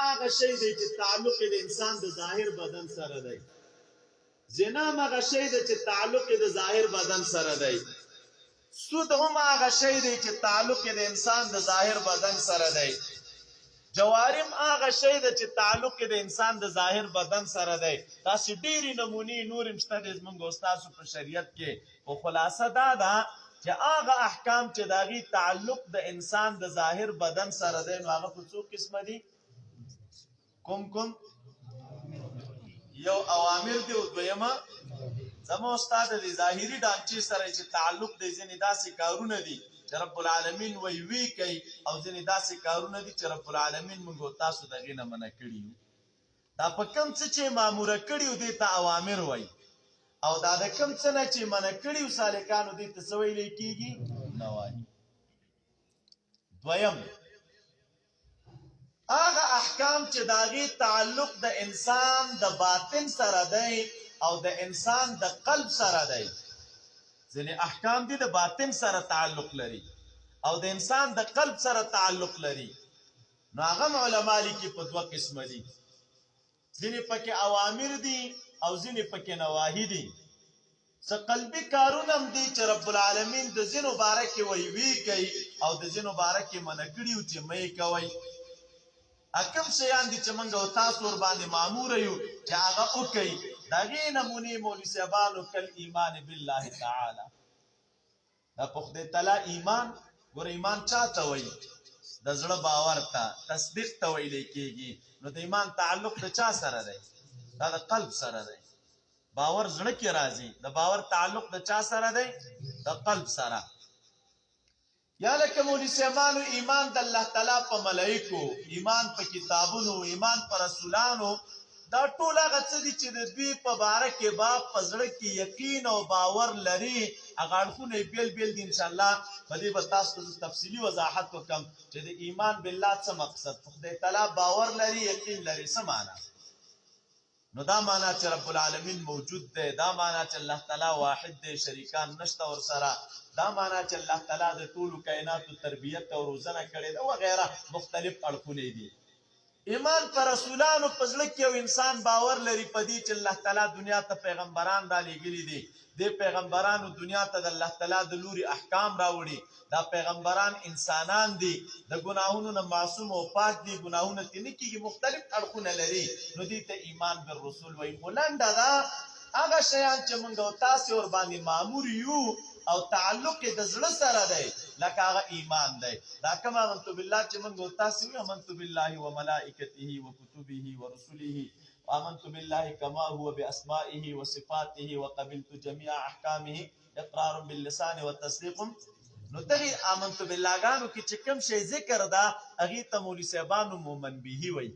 هغه شی دی چې تعلق د انسان د ظاهر بدن سره دی. زنا هم هغه شی دی چې تعلق د ظاهر بدن سره دی. سود هم هغه شی دی چې تعلق د انسان د ظاهر بدن سره دی. جوارم هغه شی دی چې تعلق د انسان د ظاهر بدن سره دی. داسې ډېرې نمونې نورې هم شته دی زمونږ او ستاسو په شریعت کې، خو خلاصه دا ده چې هغه احکام چې د هغې تعلق د انسان د ظاهر بدن سره دی نو هغه په څو قسمه دي؟ کوم کوم؟ یو اوامر دی او دویمه زما استاد د ظاهري ډانچې سره چې تعلق دی، ځینې داسې کارونه دي چې رب العالمین وی وی کوي او ځینې داسې کارونه دي چې رب العالمین موږ او تاسو دغې نه منع کړي یو. دا په کوم څه چې ماموره کړي دې ته اوامر وایي او دا د کوم څه نه چې منع کړي سالکانو دې ته څه ویل کېږي؟ نواهي. دویم هغه احکام چې د هغې تعلق د انسان د باطن سره دی او د انسان د قلب سره دی. ځینې احکام دي د باطن سره تعلق لري او د انسان د قلب سره تعلق لري، نو هغه علما لیکي په دوه قسمه دي. ځینې پکې اوامر دي او ځینې پکې نواهي دي. څه قلبي کارونه هم دي چې رب العالمین د ځینو باره کې وایي ویې کوي او د ځینو باره کې منع کړي چې مه یې کوئ. کوم شیان دي چې موږ او تاسو ورباندې مامور یو چې هغه وکړئ، د هغې نمونې مولوي صاحبانو کل ایمان بالله تعالی، دا په خدای تعالی ایمان. ګوره ایمان چاته وایي؟ د زړه باور ته، تصدیق ته ویل کېږي. نو د ایمان تعلق د چا سره دی؟ دا د قلب سره دی. باور زړه کې راځي. د باور تعلق د چا سره دی؟ د قلب سره. یا لکه مولوي صاحبانو ایمان د الله تعالی په ملائکو، ایمان په کتابونو، ایمان په رسولانو، دا ټول هغه څه دي چې د دوی په باره کې به په زړه کې یقین او باور لري. هغه اړخونه یې بېل بېل دي. انشاءالله په دې به تاسو ته زه تفصیلي وضاحت وکړم چې د ایمان بالله څه مقصد، په خدای تعالی باور لري، یقین لري، څه معنا؟ نو دا معنا چې رب العالمین موجود دی، دا معنا چې الله تعالی واحد دی، شریکان نشته ورسره، دا معنا چې الله تعالی د ټولو کائناتو تربیت او روزنه کړې ده وغیره، مختلف اړخونه دي. ایمان په رسولانو، په زړه کې یو انسان باور لري په دې چې الله تعالی دنیا ته پیغمبران را لېږلي دي، دې پیغمبرانو دنیا ته د الله تعالی د لوري احکام راوړي، دا پیغمبران انسانان دي، د ګناهونو نه معصوم او پاک دي، ګناهونه ترې نه کېږي، مختلف اړخونه لري، نو دې ته ایمان بالرسول وایي. خو لنډه دا هغه شیان چې موږ او تاسې ورباندې مامور یو او تعلق یې د زړه سره دی، لکه هغه ایمان دی. دا کوم آمنت بالله چې موږ او تاسې وایو، آمنت بالله وملائکته وکتبه ورسله وآمنت بالله کما هو باسمائه وصفاته وقبلت جميع احکامه اقرار باللسان وتصدیق، نو دغه آمنت بالله ګانو کې چې کوم شی ذکر ده هغې ته مولوي صاحبانو مومن به وایي.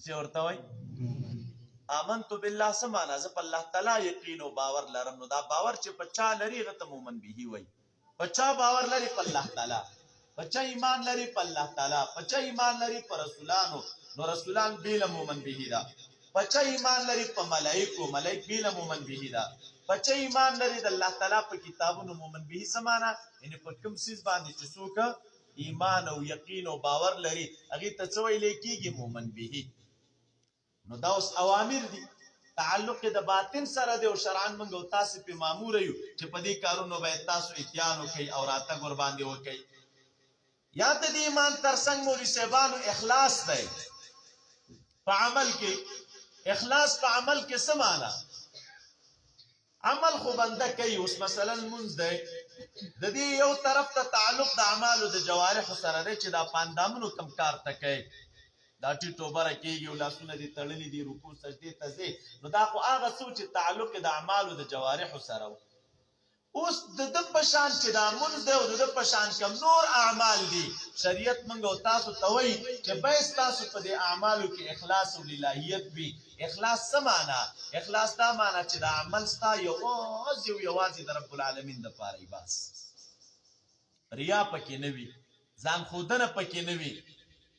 چې ورته وایي آمنت بالله څه معنا؟ زه په الله تعالی یقین او باور لرم. نو دا باور چې په چا لري هغه ته مومن به وایي. په چا باور لري؟ په الله تعالی. په چا ایمان لري؟ په الله تعالی. په چا ایمان لري؟ په رسولانو، نو رسولان بیل مومن به ده. په چا ایمان لري؟ په ملائکو، ملائک بیل مومن به ده. په چا ایمان لري؟ د الله تعالی په کتابونو. مومن به څه معنا؟ یعنی په کوم څیز باندې چې څوک ایمان او یقین او باور لري هغه ته څه ویل کیږي؟ مومن به. نو دا اوس اوامر دي، تعلق د باطن سره دی او شرعاً موږ او تاسو په مامور یو چې په دې کارونو باید تاسو اتیان وکړئ او راتګ ورباندې وکړئ. یا د دې ایمان ترڅنګ مولوي صاحبانو اخلاص دی په عمل کې. اخلاص په عمل کې څه معنا؟ عمل خو بنده کوي. اوس مثلا لمونځ دی، د دې یو طرف ته تعلق د اعمالو د جوارحو سره دی چې دا په اندامونو کوم کار ته کوي، دا ټیټ او بره کېږي او لاسونه دې تړلي دي، رکوع سجدې ته ځې، نو دا خو هغه څه چې تعلق د اعمالو د جوارحو سره و. اوس د ده په شان چې دا مونځ دی او د ده په شان کوم نور اعمال دي، شریعت مونږ او تاسو ته وایي چې باید ستاسو په دې اعمالو کې اخلاص او للهیت وي. اخلاص څه معنا؟ اخلاص دا معنا چې دا عمل ستا یوازې او یوازې د رب العالمین دپاره وي، بس ریا پکې نه وي، ځان ښودنه پکې نه وي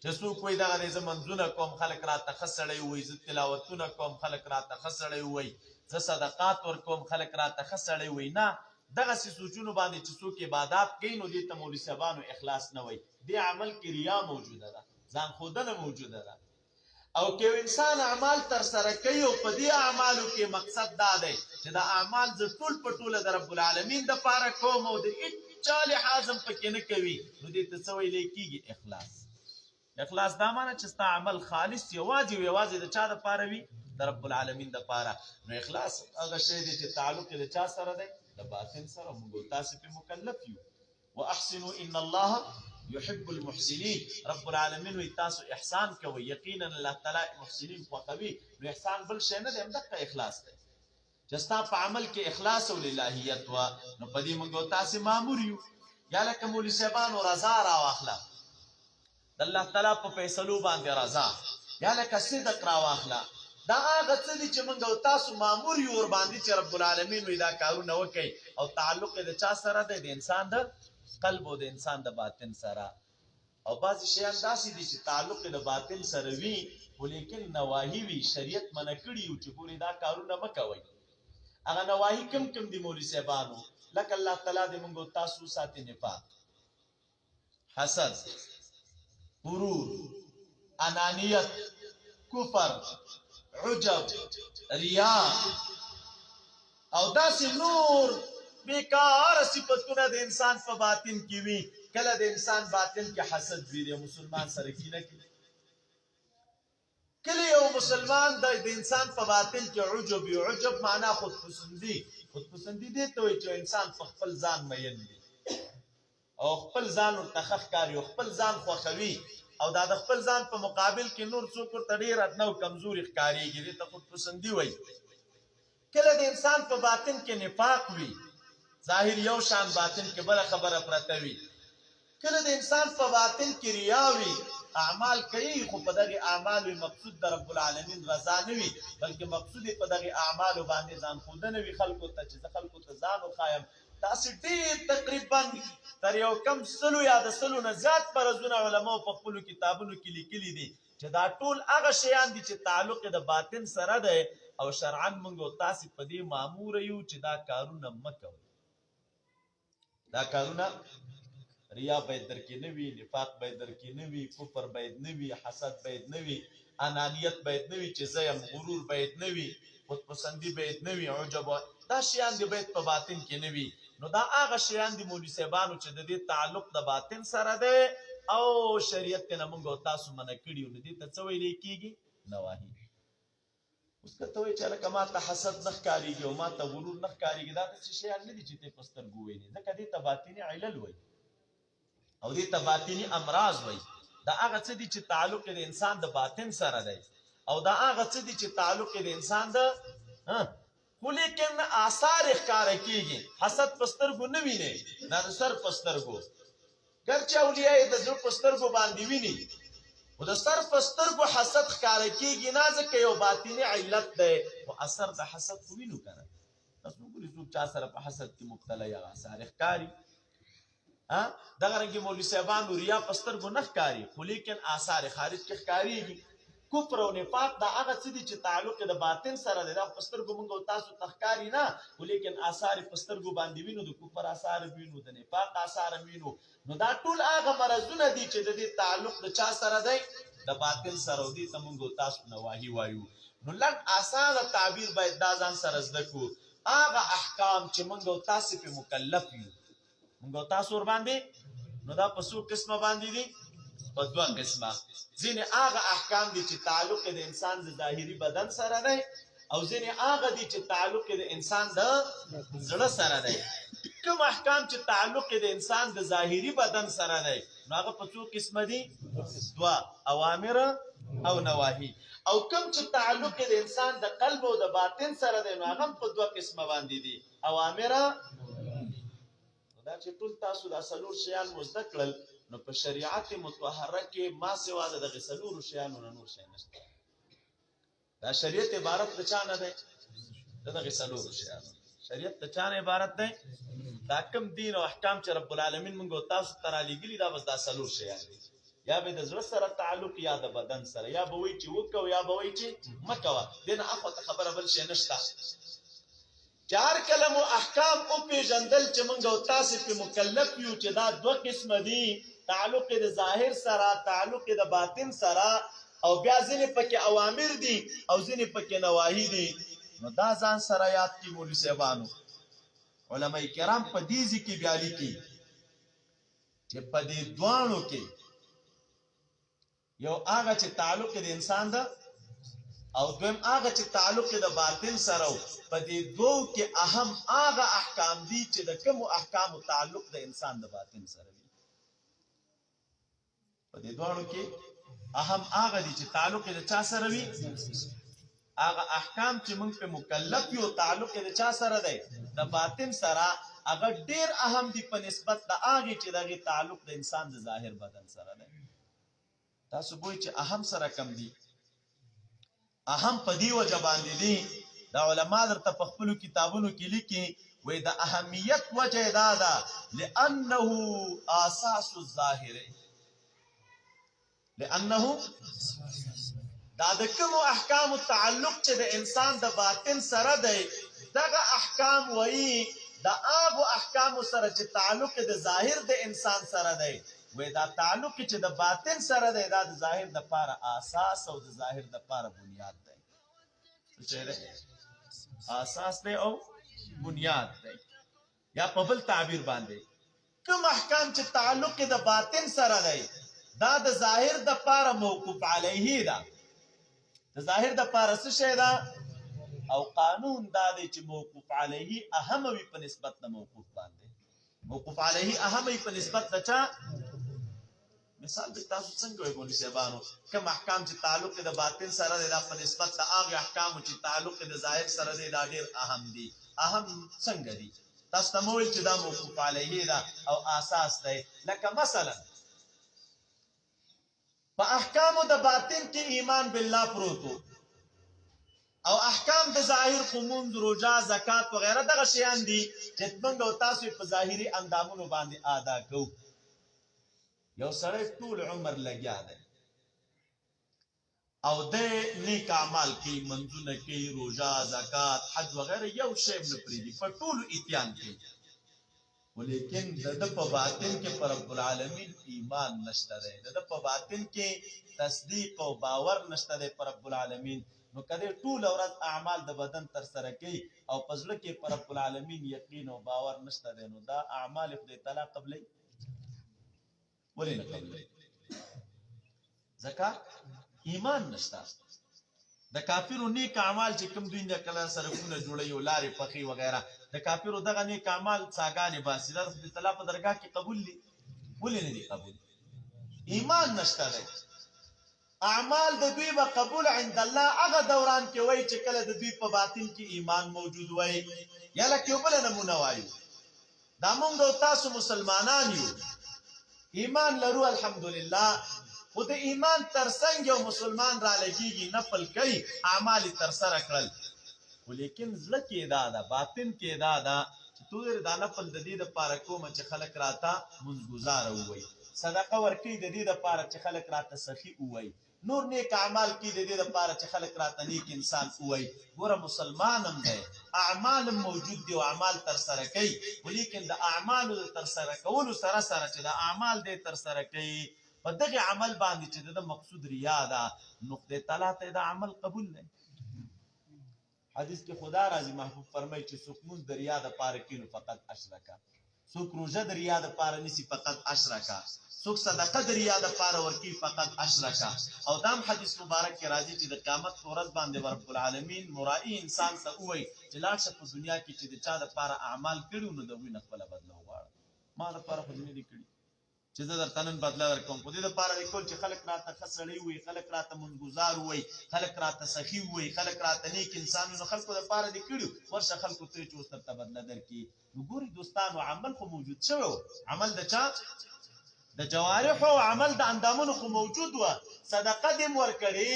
چې څوک وایي دغه دی زه منځونه کوم خلک راته ښه سړی ووایي، زه تلاوتونه کوم خلک راته ښه سړی ووایي، زه صدقات ورکوم خلک راته ښه سړی ووایي. نه، دغسې سوچونو باندې چې څوک عبادات کوي نو دې ته مولوي صاحبانو اخلاص نه وایي، دې عمل کې ریا موجوده ده. ځان ښودنه موجوده ده. او که یو انسان اعمال تر سره کوي او په دې اعمالو کې مقصد دا دی چې دا اعمال زه ټول په ټوله د رب العالمین د پاره کوم او د هیچا لحاظ هم پکې نه کوي، نو دې ته څه ویلی کېږي؟ اخلاص. اخلاص دا معنی چې ستا عمل خالص یوازې او یوازې د چا د پاره وي؟ د رب العالمین د پاره. نو اخلاص هغه شی دی چې تعلق یې د چا سره دی؟ د باطن سره. موږ تاسو په مکلف یو. واحسنوا ان الله يحب المحسنين، رب العالمین وی تاسو احسان کوئ، یقینا الله تعالی محسنین خوښوي. نو احسان بل شی نه دی، همدغه اخلاص دی. چې ستا په عمل کې اخلاص او للهیت وه، نو په دې موږ تاسو مامور یو. یا لکه مولوي صاحبانو رضا راواخله، د الله تعالی په فیصلو باندې رضا، یا لکه صدق راواخله، دا هغه څه دي چې موږ او تاسو مامور یو ورباندې چې رب العالمین وی دا کارونه وکړئ، او تعلق یې د چا سره دی؟ د انسان د قلب او د انسان د باطن سره. او بعضې شیان داسې دي چې تعلق یې د باطن سره وي، خو لیکن نواهي وي، شریعت منع کړي یو چې ګورئ دا کارونه مه کوئ. هغه نواهي کوم کوم دي مولوي صاحبانو؟ لکه الله تعالی دې موږ او تاسو وساتي، نفاق، حسد، غرور، انانیت، کفر، عجب، ریا او داسې نور بیکار صفتونه د انسان په باطن کې وي. کله د انسان باطن کې حسد وي، د مسلمان سره کینه کوي. کله یو مسلمان د انسان په باطن کې عجب وي، عجب معنا خودپسندي. خودپسندي دې ته وایي چې انسان په خپل ځان مین وي او خپل ځان ورته ښه ښکاري او خپل ځان خوښوي، او دا د خپل ځان په مقابل کې نور څوک ورته ډېر ادنه او کمزوري ښکارېږي، دې ته خودپسندي وایي. کله د انسان په باطن کې نفاق وي، ظاهر یو شان، باطن کې بله خبره پرته وي. کله د انسان په باطن کې ریا وي، اعمال کوي خو په دغه اعمالو یې مقصود د رب العالمین رضا نه وي، بلکې مقصود یې په دغه اعمالو باندې ځان ښودنه وي خلکو ته چې زه خلکو ته ځان وښایم. داسې ډېر تقریبا تر یو کم سلو یا د سلو نه زیات مرضونه علماو په خپلو کتابونو کې لیکلي دي چې دا ټول هغه شیان دي چې تعلق یې د باطن سره دی، او شرعا موږ او تاسې په دې مامور یو چې دا کارونه مه کوئ. دا کارونه ریا باید درکې نه وي، نفاق باید درکې نه وي، کفر باید نه وي، حسد باید نه وي، انانیت باید نه وي چې زه یم، غرور باید نه وي، خودپسندي باید نه وي، عجب، دا شیان دې باید په باطن کې نه وي. نو دا هغه شیان دي مولوي صاحبانو چې د دې تعلق د باطن سره دی او شریعت ته موږ او تاسو منع کړي، نو دې ته څه ویل کېږي؟ نواهي. اوس که ته وایې چې هلکه ما ته حسد نه ښکارېږي او ما ته غرور نه ښکارېږي، دا داسې شیان نه دي چې ته په سترګو وینې، ځکه دې ته باطني علل وایي او دې ته باطني امراض وایي. دا هغه څه دي چې تعلق د انسان د باطن سره دی، او دا هغه څه دي چې تعلق د انسان د خو لیکن آثار ښکاره کېږي. حسد په سترګو نه وینې، دا د سر په سترګو، ګرچې اولیاء یې د زړه په سترګو باندې ویني، خو د سر په سترګو حسد ښکاره کېږي نه، ځکه یو باطني علت دی، خو اثر د حسد خو وینو که نه. تاسو وګورئ څوک چا سره په حسد کې مبتلا وي، هغه اثار ښکاري. دغه رنګې مولوي صاحبانو ریا په سترګو نه ښکاري، خو لیکن آثار خارج کې ښکارېږي. کفر او نفاق دا هغه څه دي چې تعلق یې د باطن سره دی، دا خو په سترګو موږ او تاسو ته ښکاري نه، خو لیکن آثار یې په سترګو باندې وینو، د کفر آثار وینو، د نفاق آثار وینو. نو دا ټول هغه مرضونه دي چې د دې تعلق د چا سره دی؟ د باطن سره، او دې ته موږ او تاسو نواهي وایو. نو لنډ اسانه تعبیر باید دا ځان سره زده کړو، هغه احکام چې موږ او تاسو په مکلف یو، موږ او تاسو ور باندې، نو دا په څو قسمه باندې دي؟ په دوه قسمه. ځینې هغه احکام دي چې تعلق د انسان د ظاهري بدن سره دی، او ځینې هغه دي چې تعلق د انسان د زړه سره دی. کوم احکام چې تعلق د انسان د ظاهري بدن سره دی، نو هغه په څو قسمه دي؟ دوه، اوامر او نواهی. او کوم چې تعلق د انسان د قلب او د باطن سره دی، نو هغه په دوه قسمه باندې دي، اوامر. دا چې ټول تاسو دا څلور شیان مو زده کړل، نو په شریعت مطهره کې ما سوا د دغه څلورو شیانو نه نور شی نشته. دا شریعت عبارت د چا نه دی؟ د دغه څلورو شیانو. شریعت د چا نه عبارت دی؟ دا کوم دین او احکام چې رب العالمین موږ تاسو ته رالیږلي، دا بس دا څلور شیان دي. یا به د زړه سره تعلق، یا د بدن سره، یا به وایي چې وکړه یا به وایي چې مه کوه. دې نه اخوا ته خبره بل شی نشته. چې هر کله مو احکام وپېژندل چې موږ او تاسې پرې مکلف یو چې دا دوه قسمه دي، تعلق د ظاهر سره، تعلق د باطن سره، او بیا ځینې پکې اوامر دي او ځینې پکې نواهی دي. نو دا ځان سره یاد کی مولوی صاحبانو. علما کرام په دې ځای کې بیا لیکي چې په دې دواړو کې یو هغه چې تعلق د انسان ده او دویم هغه چې تعلق د باطن سره، په دې دوو کې اهم هغه احکام دي چې د کوم احکام تعلق د انسان د باطن سره وي. په دې دواړو کې اهم هغه دي چې تعلق د چا سره وي، هغه احکام چې موږ په مکلف یو تعلق د چا سره دی، د باطن سره، هغه ډیر اهم دي په نسبت د هغه چې دغه تعلق د انسان د ظاهر بدن سره دی. تاسو بوی چې اهم سره کم دي؟ اهم په دی وجه باندې دي، دا علما درته په خپلو کتابونو کې لیکي، وای د اهمیت وجه دا ده لانه اساس الظاهر، لانه دا د کوم احکام تعلق چې د انسان د باطن سره دی، دغه احکام وایي د هغو احکام سره چې تعلق د ظاهر د انسان سره دی، وای دا تعلق چې د باطن سره دی دا د ظاهر د پاره اساس او د ظاهر د پاره بنیاد دی. څه دی؟ اساس دی او بنیاد دی. یا په بل تعبیر باندې کوم احکام چې تعلق د باطن سره دی دا د ظاهر د پاره موقوف علیه ده، د ظاهر د پاره څه شی ده؟ او قانون دا دی چې موقوف علیه اهم وي په نسبت د موقوف باندې، موقوف علیه اهم وي په نسبت د چا؟ مثال به تاسو څنګه وایي مولوي صاحبانو، کوم احکام چې تعلق د باطن سره دی دا په نسبت د هغه احکامو چې تعلق د ظاهر سره دی دا ډیر اهم دي. اهم څنګه دي؟ تاسو ته مو ویل چې دا موقوف علیه ده او اساس دی. لکه مثلا په احکامو د باطن کې ایمان بالله پروت او احکام د ظاهر خو مونځ، روژه، زکات وغیره دغه شیان دي چې موږ او تاسو په ظاهري اندامونو باندې ادا کوو. یو سړی ټول عمر لګیا دی او دی نیک اعمال کوي، منځونه کوي، روژه، زکات، حج وغیره یو شی هم نه پرېږدي، په ټولو اتیان کوي، ولیکن د ده په باطن کې په رب العالمین ایمان نشته دی، د ده په باطن کې تصدیق او باور نشته دی په رب العالمین. نو که دی ټوله ورځ اعمال د بدن ترسره کوي او په زړه کې په رب العالمین یقین او باور نشته دی، نو دا اعمال خدای تعالی قبلوي؟ ولې نه قبلوي؟ ځکه ایمان نشته. د کافرو نیک اعمال چې کوم دوی نه کله سرکونه جوړوي او لارې پخې وغیره، د کافرو دغه نیک اعمال څاګانې باسي، دا د خدای تعالی په درګاه کې قبول دي؟ ولې نه دي قبول؟ ایمان نشته دی. اعمال د دوی به قبول عند الله هغه دوران کې وای چې کله د دوی په باطن کې ایمان موجود وای. یا لکه یو بله نمونه وایو، دا مونږ او تاسو مسلمانان یو، ایمان لرو الحمدلله، خو د ایمان ترڅنګ یو مسلمان را لګیږي، نفل کوي، اعمال یې ترسره کړل، خو لیکن زړه کې دا ده، باطن کې دا ده چې تور دا نفل د دې لپاره کوم چې خلک راته مونځ ګزاره ووایي، صدقه ورکوي د دې لپاره چې خلک راته سخي ووایي، نور نیک اعمال کوي د دې لپاره چې خلک راته نیک انسان ووایي. ګوره مسلمان هم دی، اعمال هم موجود دي او اعمال ترسره کوي، ولیکن د اعمالو د ترسره کولو سره سره چې د اعمال دی ترسره کوي، په دغه عمل باندې چې د مقصود ریا ده، نو خدای تعالی ته دا عمل قبول دی. حدیث کې خدا راضي محبوب فرمایي چې څوک مونځ د ریا دپاره کوي نو فقط اشرکه، څوک روژه د ریا دپاره نیسي فقط اشرکه، څوک صدقه د ریا دپاره ورکوي فقط اشرکه. او دام حدیث مبارک کې راځي چې د قیامت په ورځ باندې به رب العالمین مرائي انسان ته ووایي چې لاړ شه په دنیا کې چې د چا دپاره اعمال کړي نو د هغوی نه خپله بدله وغواړه، ما دپاره خو دې نه دي کړي چې زه درته نن بدله درکوم، خو دې دپاره دې کول چې خلک راته ښه سړی ووایي، خلک راته منځګزار ووایي، خلک راته سخي ووایي، خلک راته نیک انسان وي، نو خلکو دپاره دې کړي، ورشه خلکو ته چې اوس درته بدله درکړي. نو ګوري دوستانو، عمل خو موجود شوی و، عمل د چا؟ د جوارحو او عمل د اندامونو خو موجود و، صدقه دې هم ورکړې،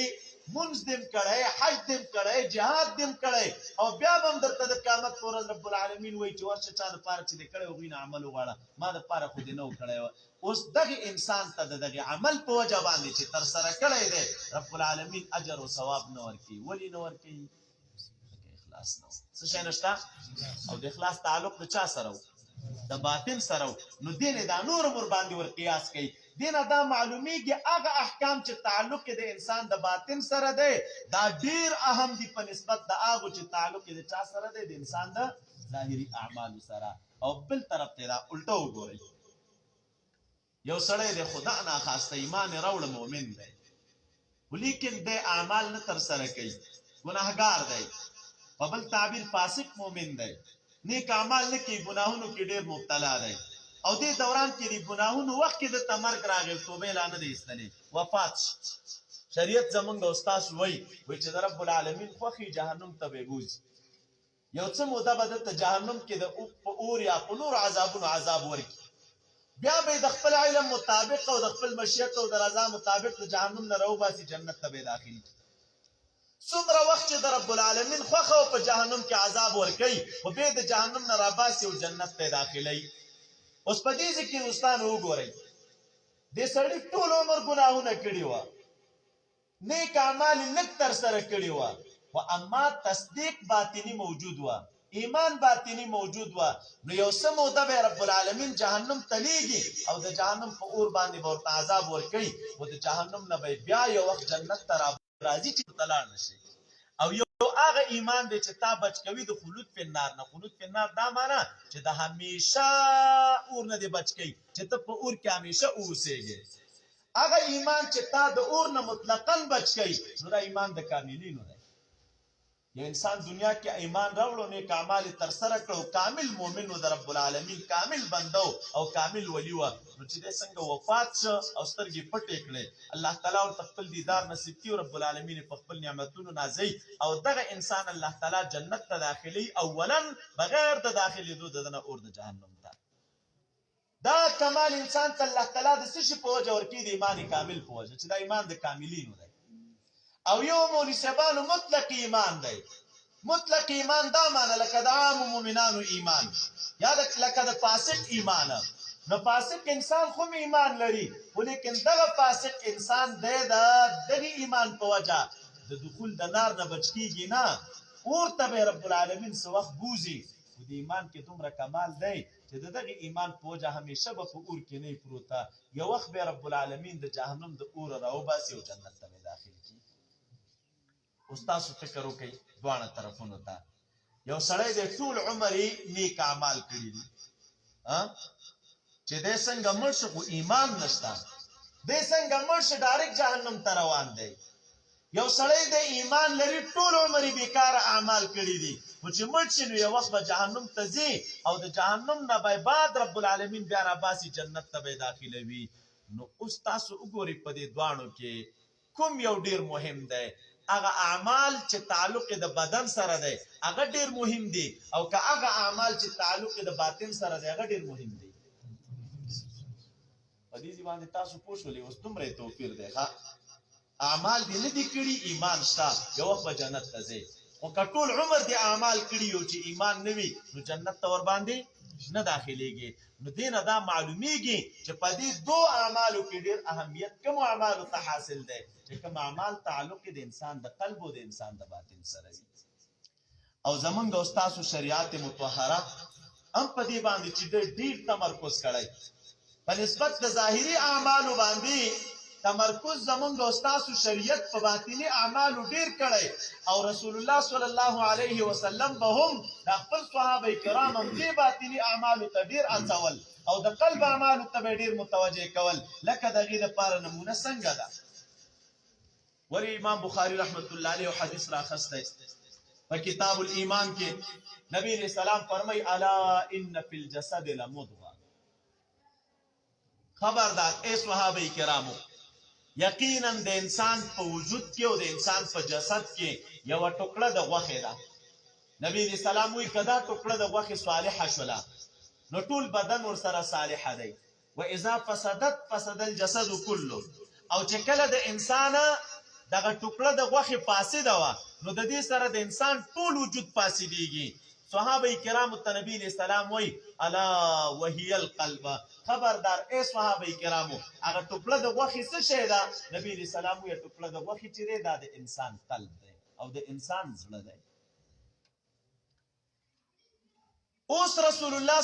مونځ دې هم کړی، حج دې هم کړی، جهاد دې هم کړی، او بیا به هم درته د قیامت په ورځ رب العالمین وایي چې ورشه چا دپاره چې دې کړی هغوی نه عمل وغواړه، ما د پاره خو دې نه و کړی. اوس دغه انسان ته د دغه عمل په وجه باندې چې تر سره کړی دی رب العالمین اجر او ثواب نه ورکوي. ولې نه ورکوي؟ ځکه اخلاص نه و. څه شی نشته؟ او د اخلاص تعلق د چا سره و؟ د باطن سره و. نو دې نه دا نور هم ورباندې ور قیاس کوي. دې نه دا معلومیږي هغه احکام چې تعلق یې د انسان د باطن سره دی دا ډیر اهم دي په نسبت د هغو چې تعلق یې د چا سره دی، د انسان د ظاهري اعمالو سره. او بل طرف ته دا الټه وګورئ، یو سړی دی خدا ناخواسته ایمان یې راوړ، مؤمن دی، خو لیکن دی اعمال نه ترسره کوي، ګناهګار دی، په بل تعبیر فاسق مؤمن دی، نیک اعمال نه کوي، ګناهونو کې ډیر مبتلا دی، او دې دوران کې د ګناهونو وخت کې ده ته مرګ راغی او توبه یې لا نه ده ایستلې، وفات شي. شریعت زمونږ او ستاسو وایي، وایي چې د رب العالمین خوښ وي جهنم ته به یې بوځي، یو څه موده به ده ته جهنم کې د په اور یا په نورو عذابونو عذاب ورکړي، بیا به یې د خپل علم مطابق او د خپل مشیت او د رضا مطابق د جهنم نه راوباسي، جنت ته به یې داخل کړي. څومره وخت چې د رب العالمین خوښه او په جهنم کې عذاب ورکوي، خو بیا د جهنم نه راباسي او جنت ته یې داخلوي. اوس په دې ځای کې دوستانو وګورئ، دې سړي ټول عمر ګناهونه کړي وه، نیک اعمال یې لږ ترسره کړي وه، خو اما تصدیق باطني موجود وه، ایمان باطني موجود وه، نو یو څه موده به رب العالمین جهنم ته لیږي او د جهنم په اور باندې به ورته عذاب ورکوي، خو د جهنم نه به یې بیا یو وخت جنت ته راځي چې ورته لاړ نه شي. او یو هغه ایمان دی چې تا بچ کوي د خلود فی النار نه. خلود فی النار دا معنی چې د همیشه اور نه دې بچ کوي، چې ته په اور کې همیشه اوسېږې. هغه ایمان چې تا د اور نه مطلقاً بچ کوي، نو دا ایمان د کاملینو دی. یو انسان دنیا کې ایمان راوړو، نیک اعمال یې ترسره کړو، کامل مؤمن و، د رب العالمین کامل بنده او کامل ولی و، نو چې دی څنګه وفات شو او سترګې پټې کړې، الله تعالی ورته خپل دیدار نصیب کړي او رب العالمین یې په خپل نعمتونو نازوي او دغه انسان الله تعالی جنت ته داخلوي اولا بغیر د داخلېدو د ده نه اور د جهنم ته. دا کمال انسان ته الله تعالی د څه شي په وجه ورکوي؟ د ایمان کامل په وجه، چې دا ایمان د کاملینو دی. او یو مولوي صاحبانو مطلق ایمان دی. مطلق ایمان دا معنی لکه د عام مؤمنانو ایمان یا د لکه د فاسق ایمان. نو فاسق انسان خو ایمان لري، خو لیکن دغه فاسق انسان دی د دغه ایمان په وجه د دخول د نار نه بچ کیږي نه، اور ته به رب العالمین څه وخت بوځي، خو د ایمان کې دومره کمال دی چې د دغه ایمان په وجه همیشه به په اور کې نه وي پروته، یو وخت به رب العالمین د جهنم د اوره راوباسي او جنت ته به داخل کړي. اوس تاسو فکر وکړئ دواړه طرفونو ته، یو سړی دی ټول عمر یې نیک اعمال کړي دي، چې دی څنګه مړ شو خو ایمان نشته، دی څنګه مړ شو ډایرکټ جهنم ته روان دی. یو سړی دی ایمان لري، ټول عمر یې بیکاره اعمال کړي دي، خو چې مړ شي نو یو وخت به جهنم ته ځي او د جهنم نه به بعد رب العالمین بیا راباسي جنت ته به یې داخلوي. نو اوس تاسو وګورئ په دې دواړو کې کوم یو ډیر مهم دی؟ هغه اعمال چې تعلق یې د بدن سره دی هغه ډیر مهم دي، او که هغه اعمال چې تعلق یې د باطن سره دی هغه ډیر مهم دي؟ په دې ځای باندې تاسو پوه شولئ؟ اوس دومره یې توپیر دی. ښه اعمال دې نه دي کړي، ایمان شته، یو وخت به جنت ته ځې، خو که ټول عمر دې اعمال کړي یو چې ایمان نه وي نو جنت ته ورباندې نه داخليږي. نو دې نه دا معلومیږي چې په دې دوو اعمالو کې ډیر اهمیت کوم اعمالو ته حاصل دی، چې کوم اعمال تعلق د انسان د قلب او د انسان د باطن سره وي. او زمونږ او ستاسو شریعت مطهره هم په دې باندې چې د ډیر تمرکز کړی په نسبت د ظاهري اعمالو باندې، تمرکز زمونږ او ستاسو شریعت په باطني اعمالو ډیر کړی، او رسول الله صلی الله علیه وسلم به هم د خپل صحابه کرام هم دې باطني اعمالو ته ډیر اڅول او د قلب اعمالو ته به ډیر متوجه کول. لکه دغې دپاره نمونه څنګه ده؟ ولی امام بخاری رحمت الله علیه حدیث راخسته په کتاب الایمان کې، نبی علیہ السلام فرمای الا ان فی الجسد لمضغه، خبردار اے صحابه کرامو، یقینا د انسان په وجود کې او د انسان په جسد کې یو ټوکړه د غوښې ده. نبی علیہ السلام وی کدا ټوکړه د غوښې صالحه شوله نو ټول بدن ورسره صالحه دی، واذا فسدت فسد الجسد كله، او چې کله د انسان دغه ټوکړه د غوښې فاسده وه نو د دې سره د انسان ټول وجود فاسدېږي. صحابه کرامو ته نبی علیه السلام وایي الا وهي القلب، خبردار ای صحابه کرامو، هغه ټوکړه د غوښې څه شی ده؟ نبی علیه السلام وایي ټوکړه د غوښې چې دی دا د انسان قلب دی او د انسان زړه دی. اوس رسول الله